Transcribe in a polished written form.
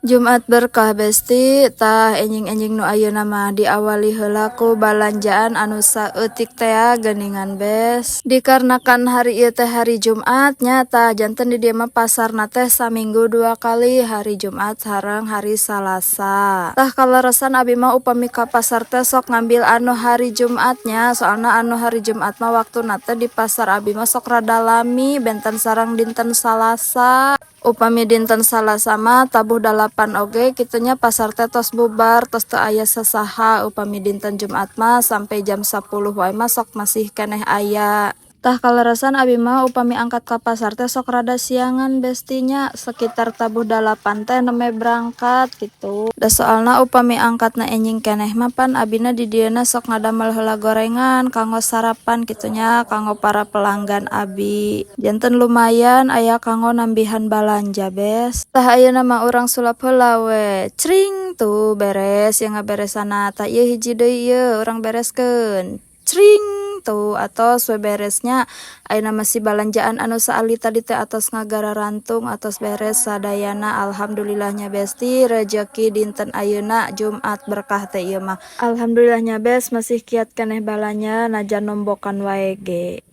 Jumat berkah, Besti. Tah, enjing-enjing nu ayeuna mah diawali heula ku balanjaan anu saeutik tea geuningan, Bes. Dikarenakan hari ieu teh hari Jumat nya, tah janten di dieu mah pasarna teh saminggu dua kali, hari Jumat sareng hari Salasa. Tah, kaleresan abi mah upami ka pasar teh sok ngambil anu hari Jumat nya, soalna anu hari Jumat mah waktuna teh di pasar abi mah sok rada lami, benten sareng dinten Salasa. Upami dinten Salasa mah tabuh 8 oge kitu nya pasar teh tos bubar, tos teu aya sasaha. Upami dinten Jumat mah sampai jam 10 wae mah sok masih keneh aya. Tah, kaleresan abi mah upami angkat ka pasar teh sok rada siangan, Besti nya, sekitar tabuh 8 teh nembe berangkat gitu. Da soalna upami angkatna enjing keneh mah pan abina di dieuna sok ngadamel heula gorengan kanggo sarapan kitu nya, kanggo para pelanggan abi. Janten lumayan aya kanggo nambihan balanja, Bes. Tah, ayeuna mah urang sulap heula we. Cring, tuh beres ya ngaberesanna. Tah, ieu hiji deui, ieu urang bereskeun. Cring, tuh atos we beresnya. Ayeuna masih balanjaan anu saalit tadi teh atos ngagararantung, atos beres sadayana. Alhamdulillahnya, Besti, rejeki dinten ayeuna Jumat berkah teh ieu mah. Alhamdulillahnya, Bes, masih kiat keneh balanja najan nombokan wae ge.